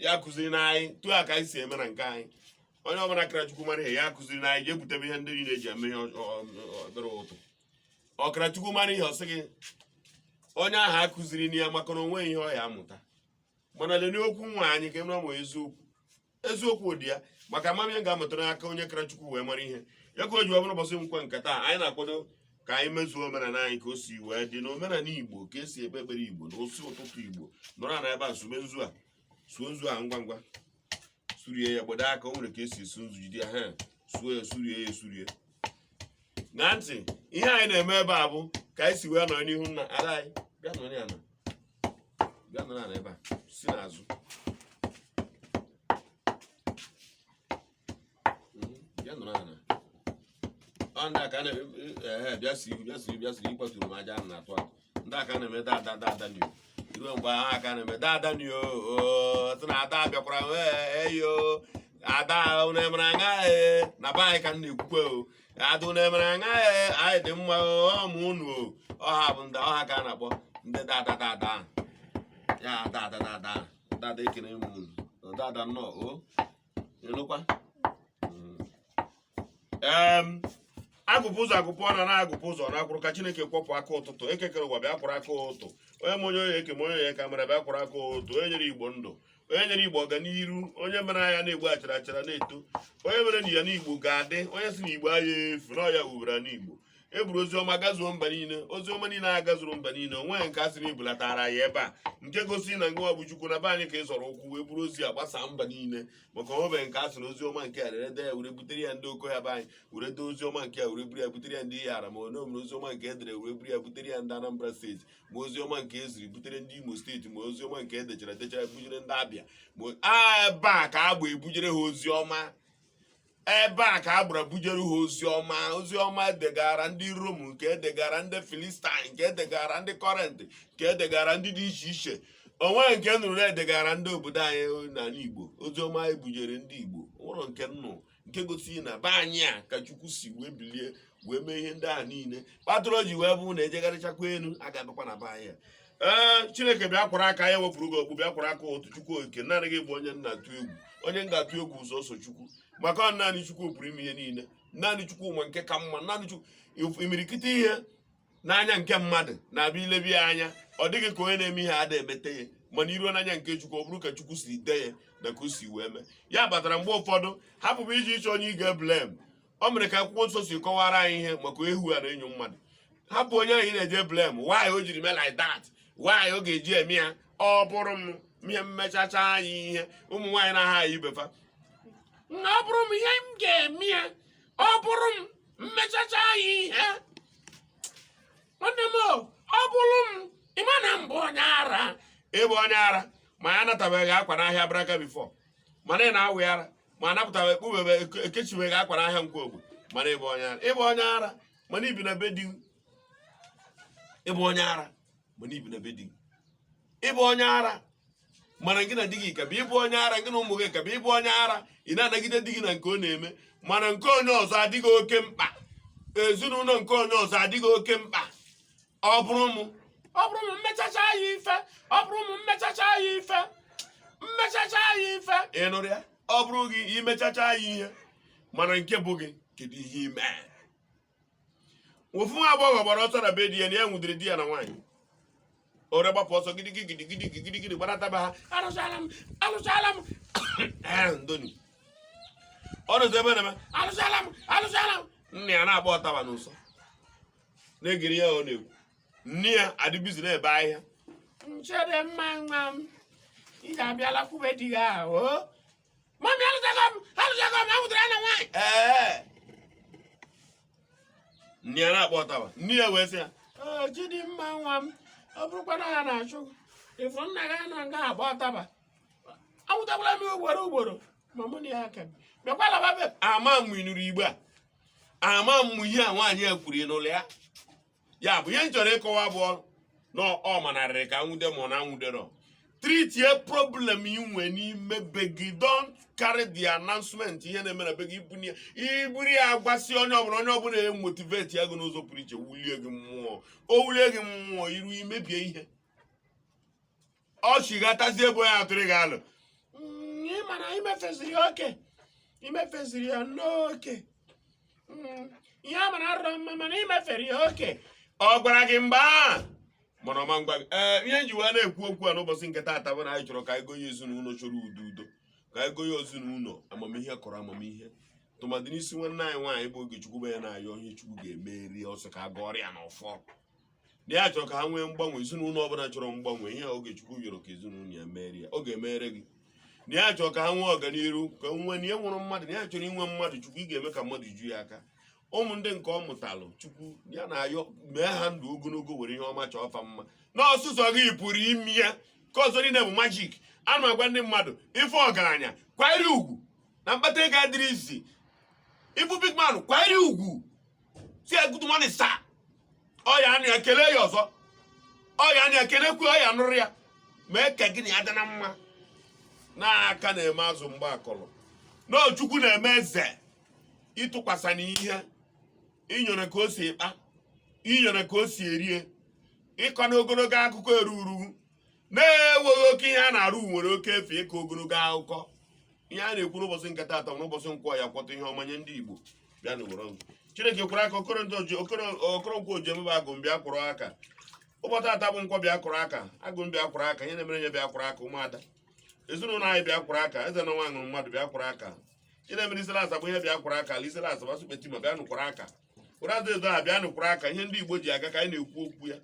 Ya kụziri na anyị tu a ka anyị si eme na nke anyị. Onye ọbụla kara Chukwu mara ihe, ya kụziri na anyị jee butebe ihe ndị niile eji eme ihe ekpere ụtụ. Ọkara Chukwu mara ihe, ọ sị gị onye ahụ akụziri na ya, maka na o nweghị ihe ọ ya amụta. Mana lene okwu nwa anyị ka emere ma eziokwu, eziokwu dị ya, maka amamihe ga-amụta n'aka onye kara Chukwu wee mara ihe. Ya ka o ji wee bụrụ ụbọchị nkwa nke taa, anyị na-akwado ka anyị mezuo omenala anyị ka o si wee dị n'omenala Igbo, ka esi ekpe ekpere Igbo na osi ụtụtụ Igbo. Nọrọ na ebe a, sube nzu a, suo nzu a ngwa ngwa, surie ya, gbado aka. O nwere ka esi esu nzu, jide ya, ha suo ya, surie ya, esurie na ntị. Ihe anyị na-eme ebe a bụ ka anyị si wee nọ n'ihu nna ala anyị. Bịa nọrọ ya na, bịa nọrọ ala ebe a, si n'azụ. Bịa nọrọ ala. Ọ ndị a ka a na-ehe, bịa si ihu, bịa si ihu, bịa si ihu. Ịkwaturu m aja ahụ na-atụ atụ. Ndị a ka na-eme dada dada nio iruo mgbe ahụ aka na-eme dada nio. Sị na ada bịakwara, eyo ada, unu emere aṅa? Ee, na be anyị ka m na-ekwukwe o. Ada, unu emere aṅa? Ee, anyị dị mma o. Ọ ma unu o. Ọha bụ ndị ọha ka a na-akpọ ndị dada dada ahụ. Ya dada dada ahụ. Dada, ekene m unu. Dada, nnọọ o. Ịnụkwa? Agụpụ ụzọ, agụpụ ọ na na-agụpụ ụzọ na-akwụrụ ka Chineke kwọpụ aka ụtụtụ. Ekekere ụwa, bịa kwụrụ aka ụtụ. Onye ma onye onye eke ma onye onye ka mere, bịa kwụrụ aka ụtụ. Onye nyere Igbo ndụ, onye nyere Igbo ọganiru, onye mere anya na-egbu achara achara na-eto, onye mere na ya n'Igbo ga-adị, onye si na Igbo anya efu na ọya wubara n'Igbo. E buru ozi ọma gazuo mba niile. Ozi ọma niile a gazuru mba niile, o nweghị nke a sị na ibulatara ya ebe a, nke gosi na ngịwa bụ Chukwu na be anyị ka ị zọrọ ụkwụ wee buru ozi a gbasaa mba niile, maka onwebeghị nke a sị na ozi ọma nke a rere dee ya were butere ya ndị oke ya be anyị, were dee ozi ọma nke a were buru ya butere ya ndị Ihiala, ma onye omere ozi ọma nke edere were buru ya butere ya ndị Anambra Steeti, ma ozi ọma nke eziri butere ndị Imo Steeti, ma ozi ọma nke edechara edechara bujere ndị Abịa. Ma ebe a ka a gba ebujere ha ozi ọma, ebe a ka a gbara bujere ha ozi ọma. Ozi ọma edegara ndị Rom, nke edegara ndị Filistin, nke edegara ndị Kọrent, nke edegara ndị dị iche iche, onweghị nke nụrụ na edegara ndị obodo anyị n'ala Igbo. Ozi ọma ebujere ndị Igbo nwụrụ nke nnụ, nke gosi na be anyị a ka Chukwu si wee bilie wee mee ihe ndị ahụ niile kpatara o ji wee bụ na ejegharịchakwa elu a ga-abịakwa na be anyị a. Ee, Chineke bịa kwara aka ya wepụrụ gị okpu, bịa kwara aka otu. Chukwu Okike, naanị gị bụ onye nna atụ egwu. Onye m ga-atụ egwu ụzọ ọsọ Chukwu, maka ọ naanị Chukwu pụrụ ime ihe niile, naanị Chukwu ma nke ka mma, naanị Chukwu. Imirikiti ihe n'anya nke mmadụ na-abịa ilebi ya anya, ọ dịghị ka onye na-eme ihe ada emete ya, mana iruo n'anya nke Chukwu, ọ bụrụ ka Chukwu si dee ya na ka o si wee mee ya. Kpatara mgbe ụfọdụ hapụ m iji ịchọ onye ị ga-eblame. O mere ka akwụkwọ nsọ si kọwara anyị ihe maka ehu a na-enyo mmadụ. Hapụ onye ahụ ị na-eje blame. Why o jiri mee like that? Why ọ ga-eji eme ya? Ọ bụrụ m ihe mmechacha anyị ihe ụmụ nwaanyị na-aha anyị ibefa na ọ bụrụ m ihe m ga-eme ya, ọ bụrụ m mmechacha anyị ihe, nwanne m o, ọ bụrụ m, ịma na m bụ onye ara. Ịbụ onye ara, ma ya anatabeghị akwa n'ahịa Abraka before, mana ị na-awụ ara, ma anapụtabeghị, ekpubebe, ekechibeghị akwa n'ahịa nkwa ogbe, mana ịbụ onye ara. Ịbụ onye ara, mana ibi na be di. Ịbụ onye ara, mana ibi na be di. Ịbụ onye ara, mana gị na di gị ka bụ. Ịbụ onye ara, gị na ụmụ gị ka bụ. Ịbụ onye ara, ị na-anagide di gị na nke ọ na-eme, mana nke onye ọzọ adịghị oke mkpa. Ezinụlọ nke onye ọzọ adịghị oke mkpa. Ọ bụrụ m, ọ bụrụ m mmechacha ya ife, ọ bụrụ m mmechacha ya ife, mmechacha ya ife, ị nụrụ ya? Ọ bụrụ gị imechacha ya ihe, mana nke bụ gị, kedu ihe ime? Ofu nwa agbọghọ gbara ọsọ na be di ya na ya nwudere di ya na nwaanyị ore, gbapụ ọsọ gidigidi gidigidi gidigidi, gbarataba ha. Alụchala m, alụchala m. Ee, ndoni ọ nọzi ebe na-eme alụchala m, alụchala m. Nna ya na-agba ọtaba n'ụsọ na-egere ya ọ na-ekwu. Nne ya adị busy na-ebe ahịhịa. Nchedimma, nwa m, ị ga-abịala kwube di gị ahụ o. Mummy, alụchago m, alụchago m, anwụdara ya na nwaanyị. Ee, nne ya na-akpọ ọtaba. Nne ya wee sị ya, "Ee, Chidimma nwa m, ọ bụrụkwa na ha na-achụ ịfụ nna gị anọ nga agba ọtaba, anwụtakwala m ugboro ugboro, ma mụ na ya ka bi. Bịakwa laba be." Ama m ịnụrụ igbe a, ama m ihe a nwaanyị a kwuru n'ụlọ ya. Ya bụ ihe m chọrọ ịkọwa bụ na ọ manarịrị ka anwude ma ọ na anwuderọ. Treatie problem inwe n'ime be gị. Don't carry the announcement ihe na-eme na be gị ibunye ya, iburu ya gwasị onye ọbụla. Onye ọbụla emotivate ya gị n'ụzọ pụrụ iche, wulie gị mmụọ. O wulie gị mmụọ, iru imebie ihe. Ọ chighatazie ebe onye atụrụ gị alụ. Ịma na imefeziri ya oke, imefeziri ya n'oke. Ihe a mara arụrọ mma, mana imefere ya oke. Ọ gwara gị mgbe a, mana ọma ngwa gị. Ee, ihe nji wee na-ekwu okwu a n'ụbọchị nke taata bụ na anyị chọrọ ka anyị gonye ezinụlọ chọrọ udo udo, ka anyị gonye ezinụlọ amamihe kọrọ amamihe, tụmadị n'isi nwanne anyị nwaanyị bụ Ogechukwu, bụ ya na-ayọ ihe Chukwu ga-emeri ọsọ ka a gọọrọ ya n'ọfọ, na ya chọrọ ka ha nwee mgbanwe. Ezinụlọ ọbụla chọrọ mgbanwe, ihe Ogechukwu yọrọ ka ezinụlọ ya merie ya, ọ ga-emere gị. Na ya chọrọ ka ha nwee ọganiru, ka nwee na ihe nwụrụ mmadụ, na ya chọrọ inwe mmadụ. Chukwu, ị ga-eme ka mmadụ ju ya aka. Ụmụ ndị nke ọ mụtalụ, Chukwu ya na-ayọ, mee ha ndụ ogologo, were ihe ọma chọọ fa mma. Na ọsụsọ gị pụrụ ime ya, ka ọzọ niile bụ magic. Ana m agwa ndị mmadụ, ife ọgaranya kwanyere ugwu na mkpata ego adịrị izi. Ifu big man, kwanyere ugwu, si ya, "Good morning, sir." Ọ ya anụ ya, kelee ya ọzọ. Ọ ya anụ ya, kelekwu ọ ya nụrụ ya. Mee ka gị na ya dị na mma. N'aka na-eme azụ mgbe akọlọ na Chukwu na-eme eze. Ịtụkwasị n'ihe inyere ka o si kpa, inyere ka o si erie, ịkọ n'ogologo akụkọ eruru na-enweghị oke. Ihe a na-arụ nwere oke efe ịkọ ogologo akụkọ. Ihe a na-ekwu n'ụbọchị nke taata bụ n'ụbọchị nkwọ ya kwọta ihe ọma nye ndị Igbo. Bịa n'owere nkwụ Chineke kwere aka. Okoronkwo Ojemebe agụ mbịa kwụrụ aka. Ụbọchị ata bụ nkwọ, bịa kwụrụ aka. Agụ mbịa kwụrụ aka. Ihe na-emere nye bịa kwụrụ aka. Ụmụada ezinụlọ anyị bịa kwụrụ aka. Eze na nwa ṅụrụ mmadụ bịa kwụrụ aka. Chinemere isela asa bụ ihe bịa kwụrụ aka. Ala isela asa basukpeti ma bịa nụkwụrụ aka. Were azụ edo ha bịa nụkwụrụ aka. Ihe ndị Igbo ji aga ka anyị na-ekwu okwu ya.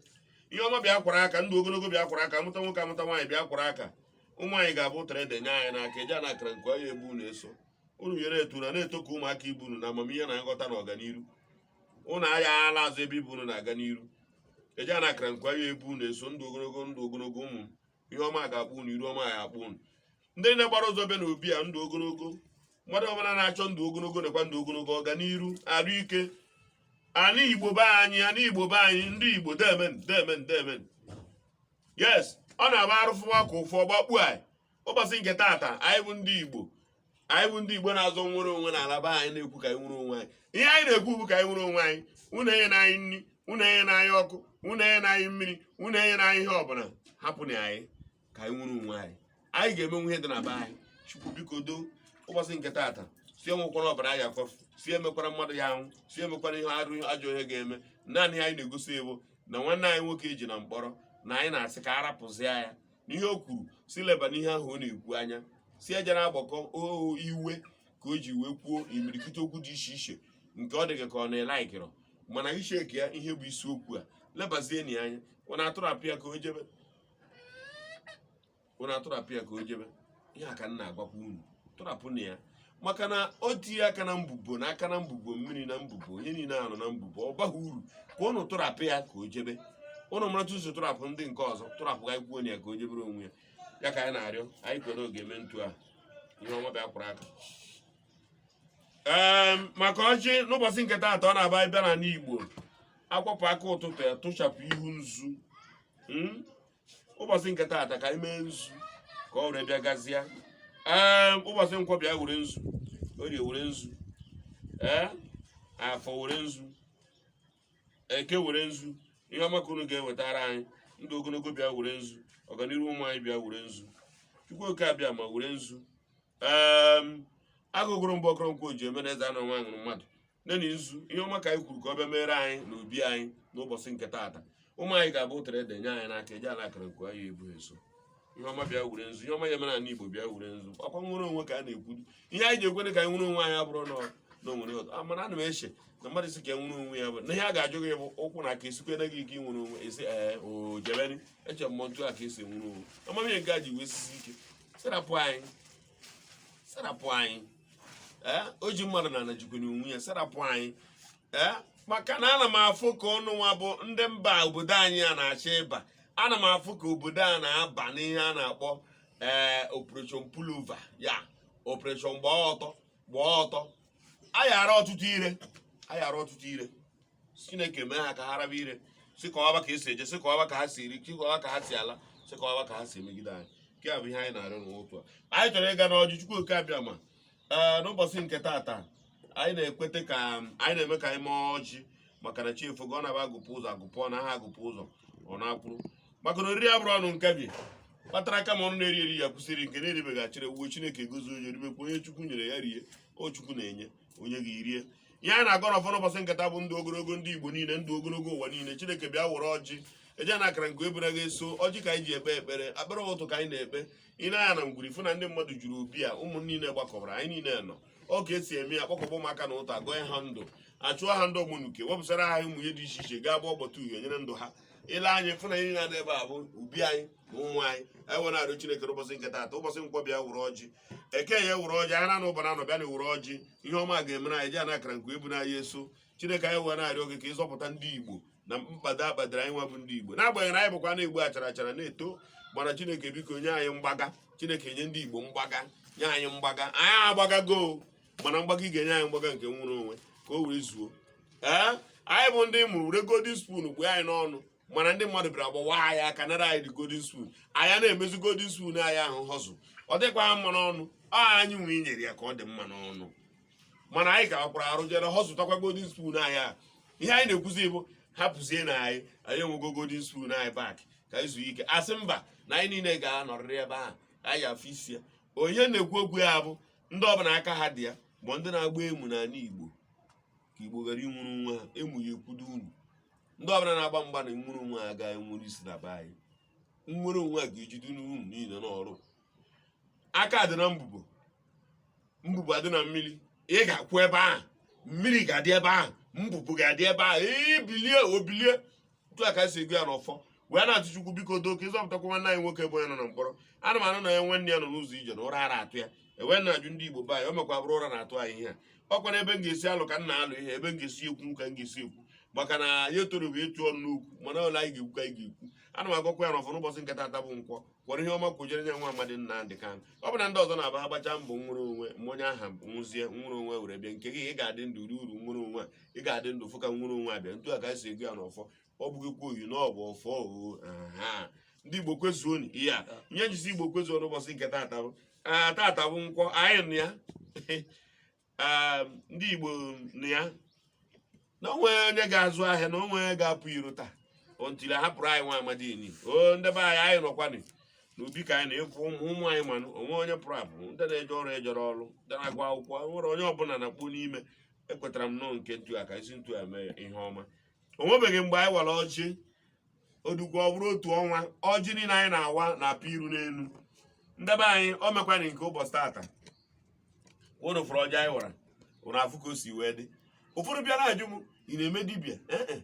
Ihe ọma bịa kwụrụ aka. Ndụ ogologo bịa kwụrụ aka. Amụta nwoke, amụta nwaanyị, bịa kwụrụ aka. Ụmụ anyị ga-abụ ụtara ede nye anyị n'aka. Eje na akara nke onye ebu unu eso unu nyere etu na na-eto ka ụmụaka ibu unu na amamihe na nghọta na ọganiru. Unu agha ala azụ ebe ibu unu na-aga n'iru. Eje na akara nke onye ebu unu eso. Ndụ ogologo, ndụ ogologo, ụmụ m. Ihe ọma ga-akpụ unu, iru ọma ga-akpụ unu. Ndị niile gbara ụzọ bịa n'obi a, ndụ ogologo. Mmadụ ọbụla na-achọ ndụ ogologo, nekwa ndụ ogologo, ọganiru, arụ ike. Ana Igbo be anyị, ana Igbo be anyị, ndị Igbo, demen, demen, demen. Yes, ọ na-agba arụfụwa ka ụfụ ọgbakpu anyị. Ụbọchị nke taata, anyị bụ ndị Igbo, anyị bụ ndị Igbo na-azọ nwere onwe n'ala be anyị, na-ekwu ka anyị nwere onwe anyị. Ihe anyị na-ekwu bụ ka anyị nwere onwe anyị. Unu enye na anyị nri, unu enye na anyị ọkụ, unu enye na anyị mmiri, unu enye na anyị ihe ọbụla. Hapụ na anyị ka anyị nwere onwe anyị. Anyị ga-emenwu ihe dị na be anyị. Chukwu, biko doo. Ụbọchị nke taata, si enwekwara ọbara anyị akwafu, si emekwara mmadụ ya anwụ, si emekwara ihe arụ, ajọ ihe ga-eme. Naanị ihe anyị na-egosi ewu na nwanne anyị nwoke eji na mkpọrọ, na anyị na-asị ka a rapụzia ya n'ihe o kwuru, si leba n'ihe ahụ ọ na-ekwu anya, si eje na-agbakọ o iwe ka o ji wee kwuo imirikiti okwu dị iche iche nke ọ dịghị ka ọ na-elaikịrọ. Mana icheki ya, ihe bụ isiokwu a, lebazie na ya anya. Ọ na-atụrapụ ya ka o jebe, ọ na-atụrapụ ya ka o jebe. Ihe a ka m na-agwakwa unu, tụrapụ na ya, maka na o tinye aka na mbubo na aka na mbubo mmiri na mbubo, ihe niile ahụ nọ na mbubo, ọ baghị uru. Ka unu tụrapụ ya ka o jebe. Unu mara ụzọ tụrapụ ndị nke ọzọ, tụrapụ ga kwuo na ya ka o jebere onwe ya. Ya ka anyị na-arịọ. Anyị kwere oge eme ntu a. Ihe ọma bịa kwụrụ aka. Ee, maka ọjị n'ụbọchị nke taata, ọ na-aba ịbịa n'ala Igbo, akwapụ aka ụtụtụ ya tụchapụ ihu nzu. Ụbọchị nke taata, ka anyị mee nzu ka ọ were bịa gazie. Ee, ụbọchị nkwọ, bịa were nzu. Orie, were nzu. Ee, afọ, were nzu. Eke, were nzu. Ihe ọma ka unu ga-ewetara anyị. Ndụ ogologo, bịa were nzu. Ọganiru ụmụ anyị, bịa were nzu. Chukwu Oke abịa ma were nzu. Ee, agụgụrụ mbụ Okoronkwo ji eme na eze anọ nwa ṅụrụ mmadụ nne nzu. Ihe ọma ka anyị kwuru ka ọ bịa mere anyị na obi anyị n'ụbọchị nke taata. Ụmụ anyị ga-abụ ụtara ede nye anyị n'aka. Eje ala akara nke anyị ebu eso. Ihe ọma, bịa were nzu. Ihe ọma ya mere ala Igbo, bịa were nzu. Ọkwa nwere onwe ka a na-ekwu. Ihe anyị ji ekwere ka anyị nwere onwe anyị abụrụ na onwere ọzọ. Mana ana m eche na mmadụ si ka e nwere onwe ya bụ na ihe a ga-ajụ gị bụ ụkwụ na aka esikwene gị ike inwere onwe. Esi ee, o jebeni. Eche m ntu a ka esi enwere onwe. Amamihe nke a ji wee sisi ike. Sarapụ anyị, sarapụ anyị. Ee, o ji mmadụ na ana jikwana onwe ya. Sarapụ anyị. Ee, maka na ana m afụ ka ọnụ nwa bụ ndị mba obodo anyị a na-achọ ịba. Ana m afụ ka obodo a na-aba n'ihe a na-akpọ ee operation pullover ya, operation gbaa ọtọ, gbaa ọtọ. Ayara ọtụtụ ire, ayara ọtụtụ ire. Chineke mee ha ka ha raba ire, si kọwaba ka esi eje, si kọwaba ka ha si eri, si kọwaba ka ha si ala, si kọwaba ka ha si emegide anyị. Nke a bụ ihe anyị na-arịọ n'ụtụ a. Anyị chọrọ ịga n'ọjị. Chukwu Oke abịa ma ee, n'ụbọchị nke taata, anyị na-ekwete ka anyị na-eme ka anyị mee ọjị, maka na chi efogo. Ọ na-aba agụpụ ụzọ agụpụ, ọ na ha agụpụ ụzọ, ọ na-akwụrụ, maka na oriri abụrụ ọnụ nkebi. Kpatara kama ọnụ na-eri eri ya kwụsịrị nke na-eribeghachiri ewuwe. Chineke gozie onye ribekwa, onye Chukwu nyere ya rie. O Chukwu na-enye onye gị rie. Ihe anyị na-agọ n'ọfọ n'ụbọchị nketa bụ ndụ ogologo ndị Igbo niile, ndụ ogologo ụwa niile. Chineke bịa were ọjị eje na akara nke ebuna ga-eso ọjị ka anyị ji ekpe ekpere. Akpere ụtụ ka anyị na-ekpe. Ị na-anya na ngwuri fụ na ndị mmadụ juru obi a, ụmụ niile gbakọbara, anyị niile nọ. Ọ ka esi eme ya, kpọkọba ụmụaka na ụta, gọọ ha ndụ, achụọ ha ndị ogbonuke, wepụsara ha ụmụ ihe dị iche iche, gaa gba ọgbata uhie nyere ndụ ha. Ile anyị fụ na ihe niile ebe a bụ ubi anyị na ụmụ anyị. Anyị were na-arịọ Chineke n'ụbọchị nke taata, ụbọchị nkwọ, bịa were ọjị eke ya, were ọjị ahịa na ụbana anọ, bịa na were ọjị. Ihe ọma ga-emere anyị ji ana akara nke ebu na anyị eso. Chineke, anyị wee na-arịọ gị ka ịzọpụta ndị Igbo na mkpado akpadoro anyị nwa bụ ndị Igbo, n'agbanyeghị na anyị bụkwa na-egbu achara achara na-eto. Mana Chineke, biko nye anyị mgbaga. Chineke nye ndị Igbo mgbaga, nye anyị mgbaga. Anyị agbagago, mana mgbaga ị ga-enye anyị mgbaga nke nwere onwe ka o wee zuo. Ee, anyị bụ ndị mụrụ were golden spoon gbuo anyị n'ọnụ, mana ndị mmadụ bịara gbawa anyị aka, nara anyị dị golden spoon. Anyị na-emezi golden spoon anyị ahụ họzụ, ọ dịkwa mma n'ọnụ. Ọ anyị nwe inyere ya ka ọ dị mma n'ọnụ, mana anyị ka akwara arụ jere họzụtakwa golden spoon anyị a. Ihe anyị na-ekwuzi bụ hapụzie na anyị enwego golden spoon anyị back ka anyị zuo ike. Asị mba, na anyị niile ga-anọrịrị ebe ahụ, anyị afụ isi ya. Onye na-ekwu okwu ya bụ ndị ọbụla aka ha dị ya, ma ndị na-agba emu n'ala Igbo ka Igbo ghara inwere onwe ha. Emu ya ekwudo unu. Ndị ọbụla na-agba mgba na nwere onwe ha agaghị enwere isi na be anyị. Nwere onwe a ga-ejide unu niile n'ọrụ. Aka dị na mbubo, mbubo adị na mmiri. Ị ga-akwụ ebe ahụ, mmiri ga-adị ebe ahụ, mbubo ga-adị ebe ahụ. Ibilie obilie otu a ka esi ego ya n'ọfọ wee na-atụ. Chukwu, biko doo ka ịzọpụtakwa nwanne anyị nwoke bụ onye nọ na mkpọrọ. Ana m anụ na ya nwanne ya nọ n'ụzọ ije na ụra ara atụ ya. Ewee na-ajụ ndị Igbo be anyị, o mekwa bụrụ ụra na-atụ anyị ihe a. Ọkwa na ebe m ga-esi alụ ka m na-alụ ihe, ebe m ga-esi ekwu ka m ga-esi ekwu, maka na ya etorubu etu ọnụ n'okwu, mana ole anyị ga-ekwu ka anyị ga-ekwu. Ana m agwakwa ya n'ọfọ n'ụbọchị nke taata bụ nkwọ, kwọrọ ihe ọma kwujere nye nwa amadi Nnamdị Kanụ. Ọ bụ na ndị ọzọ na-aba ha gbachaa mbọ nwere onwe ma onye aha nwụzie, nwere onwe were bịa nke gị. Ị ga-adị ndụ rie uru nwere onwe a, ị ga-adị ndụ fụ ka nwere onwe abịa. Ntu a ka esi ego ya n'ọfọ. Ọ bụghịkwa oyi na ọ bụ ọfọ o. Aha ndị Igbo kwezuonu. Ihe a ihe njisi Igbo kwezuo n'ụbọchị nke taata bụ taata bụ nkwọ. Anyị nụ ya. Ndị Igbo nụ ya na onwe onye ga-azụ ahịa, na onwe onye ga-apụ iro taa ontili ahapụrụ anyị nwa amadi eni o. Ndị be anyị, anyị nọkwanị n'ubi ka anyị na-efu ụmụ ụmụ anyị, manụ onwe onye pụrụ apụ. Ndị na-eje ọrụ ejere ọrụ, ndị na-agụ akwụkwọ, nwere onye ọbụla na-akpụ n'ime. Ekwetara m nọọ nke ntu a ka isi ntu a mee ihe ọma. O nwebeghị mgbe anyị wara ọjị odukwa ọ bụrụ otu ọnwa. Ọjị niile anyị na-awa na-apụ iru n'elu. Ndị be anyị, o mekwanị nke ụbọchị tata ụnụ fụrụ ọjị anyị wara, ụnụ afụ ka o si wee dị. Ụfọdụ bịa na-ajụ m, ị na-eme dibịa? Ee,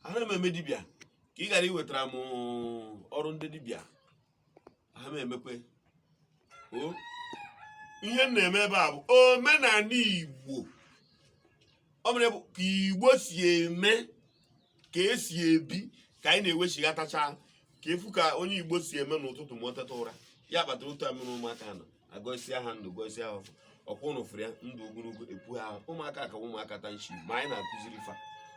ana m eme dibịa ka ị ghara iwetara m ọrụ ndị dibịa ha m emekwe o. Ihe m na-eme ebe a bụ omenala Igbo. Ọ mere bụ ka Igbo si eme, ka esi ebi, ka anyị na-ewechighatacha, ka efu ka onye Igbo si eme n'ụtụtụ ma ọ teta ụra. Ya kpatara otu amịrị ụmụaka nọ agọzie ha ndụ, gọzie ha ọfụ ọkwa. Ụnụ fụrụ ya, ndụ ogologo epu ha. Ụmụaka ka ụmụaka tanshi, ma anyị na-akụziri fa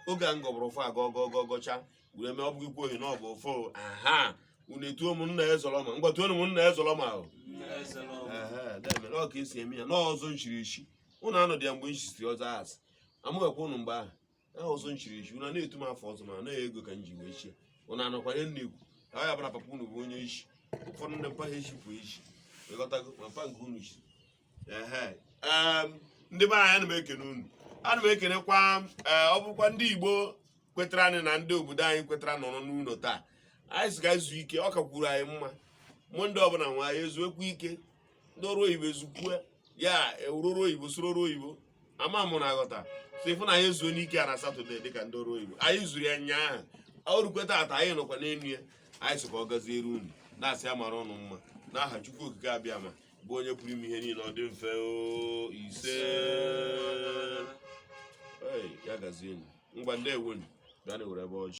oge a ngọbụrụ ụfụ agọ gọ gọ gọcha were mee. Ọ bụghịkwa ohi na ọ bụ ụfụ. Aha unu etuo m nna ezọrọ ma ngwa tuonu m nna ezọrọ ma ahụ. Ehe, ọ ka esi eme ya n'ọzọ nchiri echi. Ụnụ anọdụ ya mgbe nchisi ọzọ asị amụghịkwa ụnụ mgbe ahụ aha ọzọ nchiri echi. Ụnụ na-etu m afọ ọzọ, ma anaghị ego ka m ji wee chie. Ụnụ anọkwanye nna ekwu ọ ya bụla papa unu bụ onye isi. Ụfọdụ ndị mpa ha echi bụ echi, ịghọtago? Ma mpa nke unu chi. Ehe, ndị be anyị, ana m ekene unu. Ana m ekenekwa ee, ọ bụkwa ndị Igbo kwetara anyị na ndị obodo anyị kwetara nọrọ n'ụlọ taa. Anyị sị ka anyị zuo ike, ọ kakwuru anyị mma. Mụ ndị ọbụla nwe anyị ezuekwa ike, ndị ọrụ oyibo ezukwue ya, ewuru ọrụ oyibo, soro ọrụ oyibo ama mụ na aghọta so ịfụ na anyị ezuo n'ike a na Saturday dịka ndị ọrụ oyibo. Anyị zuru ya nyaahụ, o rukwe taata, anyị nọkwa n'elu ya. Anyị sị ka ọ gaziere unu, na-asị amara ụnụ mma n'aha Chukwu Okike abịa ma bụ onye pụrụ ime ihe niile. Ọ dị mfe o, ise. Ei, ya gazie unu. Ngwa, ndewonu. Bịa na were ebe ọjị.